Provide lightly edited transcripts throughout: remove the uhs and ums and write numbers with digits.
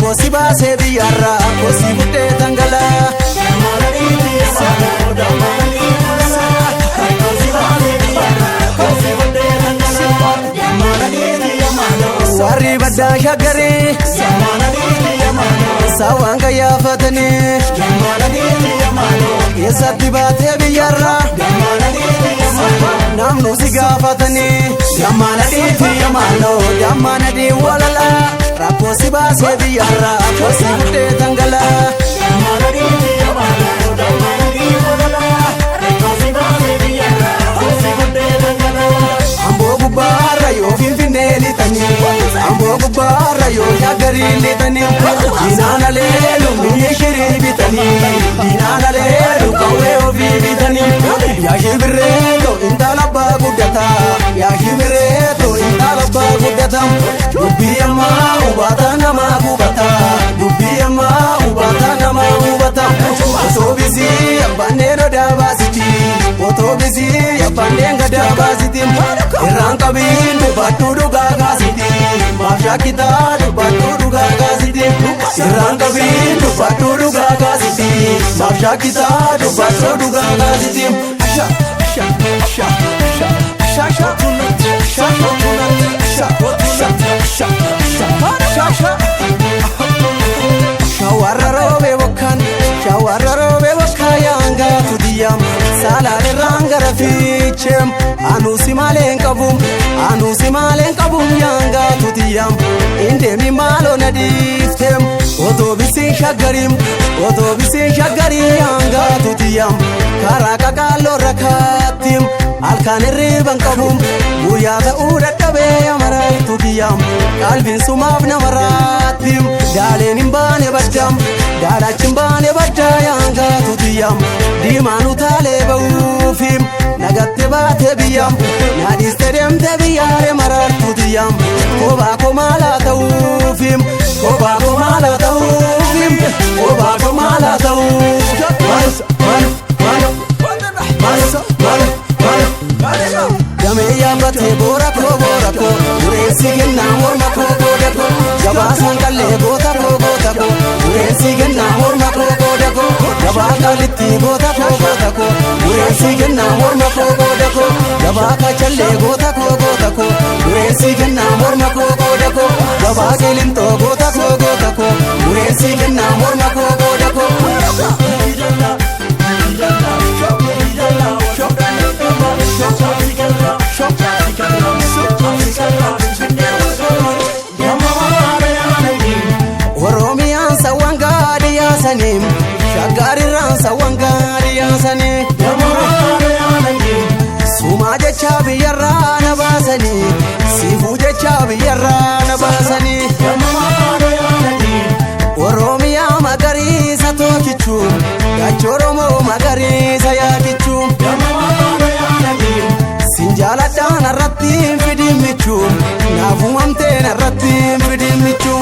Rakkoo si baasee biyyarraa kosii buddee dhangalaa. Warri baddaa shaggaree saawwan qayyaafatanii keessatti baatee biyyarraa namnu si gaafatanii dammaana dhiitii yamaaloo dammaana dhii walalaa rakkoo si baasee biyyarraa kosii buddee dhangalaa. Amboo gubbaarra yoo finfinnee lixanii amboo gubbaarra yoo shaggarii lixanii diinaan aleelu mi'i shirii bitanii diinaan aleelu qawwee ofii bitanii yaa shimbirreeto intala abbaa guddataa yaa shimbirreeto intala abbaa guddataa dubbii ammaa hubataa namaa hubataa dubbii ammaa hubataa namaa hubataa otoo bisii abbaanneen odaa baasiti otoo bisii abbaanneen gadaa baasiti irraan qabiin dubbadhu dhugaa kaasiti maaf shakkitaa dubbadhu dhugaa kaasiti irraan qabiin dubbadhu dhugaa kaasiti maaf shakkitaa dubbadhu dhugaa kaasiti. Asha asha asha asha asha asha asha asha asha asha asha Shawarra roobee bokkaan shawarra roobee bokkaa yaangaatu diyyaam saalaan irraan gara fiicheem anuusi maaleen qabuum anuusi maaleen qabuum yaangaatu diyyaam indeemi maaloo na dhiifteem otoo bisiin shaggariim otoo bisiin shaggarii yaangaatu diyyaam karaa qaqaalloo rakkaattiim halkan hirriban qabuum guyyaa ta'uu dadhabee amaraatu kiyyaam qalbiin sumaaf nama raattiim daaleen hin baane baddaam daalachi hin baane baddaa yaangaatu xiyyaam diimaan utaalee ba'uufiim nagatte baate biyyaam naadhiiste deemte biyyaare maraartu xiyyaam kophaa komaalaa ta'uufiim kophaa komaalaa ta'uufiim kophaa komaalaa ta'uuf. Damee yaabbatee boora koo boora koo dureessi kennaa morma koo booda koo gabaasaan qallee goota koo goota koo dureessi kennaa morma koo booda koo gabaa qaalitti goota koo goota koo dureessi kennaa morma koo booda koo gabaa kachallee goota koo goota koo dureessi kennaa morma koo booda koo gabaa qilintoo goota koo goota koo dureessi kennaa morma koo booda koo. Oromiyaan sawwan gaarii yaasanii shaggarirraan sawwan gaarii yaasanii sumaa jecha biyyarraa na baasanii siifuu jecha biyyarraa na baasanii Oromiyaa magariisa tookichuu gachi Oromoo magariisa yaakichuu Sinjaaladhaan irratti hin fidin michuu naaf uumamteen irratti hin fidin michuu.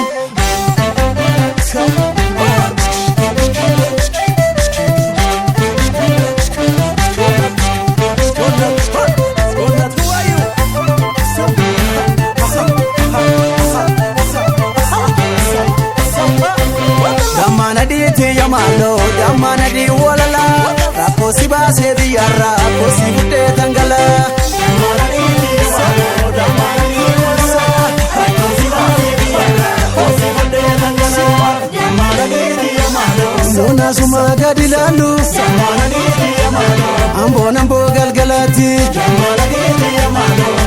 Dammaana dhiitii yamaaloo dammaana dhii walalaa rakkoo si baasee biyyarraa kosii buddee dhangalaa. Loona suma gadi laalu amboon amboo galgalaatti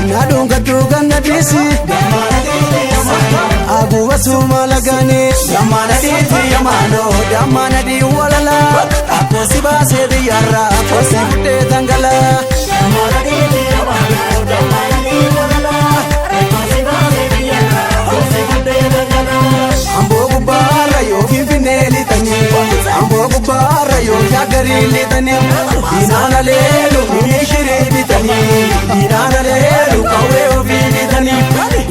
naadhuun gadduu ganna dhiisi aguuba suma lagaanii dammaana dhiitii yamaaloo dammaana dhii walalaa rakkoo si baasee biyyarraa kosii buddee dhangalaa. Amboo gubbaarra yoo finfinnee lixanii amboo gubbaarra yoo shaggarii lixanii diinaan aleelu mi'i shirii bitanii diinaan aleelu qawwee ofii bitanii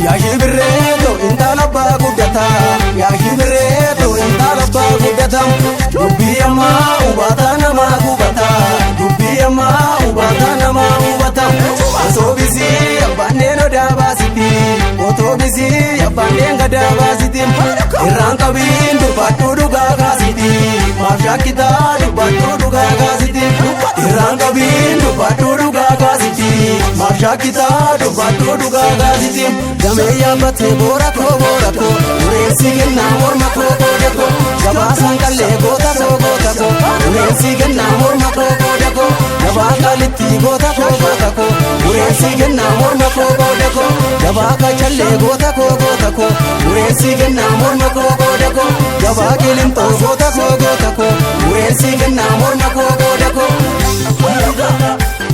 yaa shimbirreeto intala abbaa guddataa yaa shimbirreeto intala abbaa guddataa dubbii ammaa hubataa namaa hubataa dubbii ammaa hubataa namaa hubataa osoo bisii abbaanneen odaa baasiti otoo bisii abbaanneen gadaa baasiti. Irraan qabiin dubbadhu dhugaa kaasiti. Maaf shakkitaa dubbadhu dhugaa kaasiti. Irraan qabiin dubbadhu dhugaa kaasiti. Maaf shakkitaa dubbadhu dhugaa kaasiti. Damee yaabbatee boora koo boora koo. Dureessi kennaa morma koo qooda koo. Gabaasaan qallee goota koo goota koo. Dureessi kennaa morma koo qooda koo. Gabaa qaalitti goota koo goota koo. Dureessi kennaa morma koo qooda koo. Gabaa kachallee goota koo goota koo. Dureessi kennaa morma koo qooda koo. Gabaa qilintoo goota koo goota koo. Dureessi kennaa morma koo.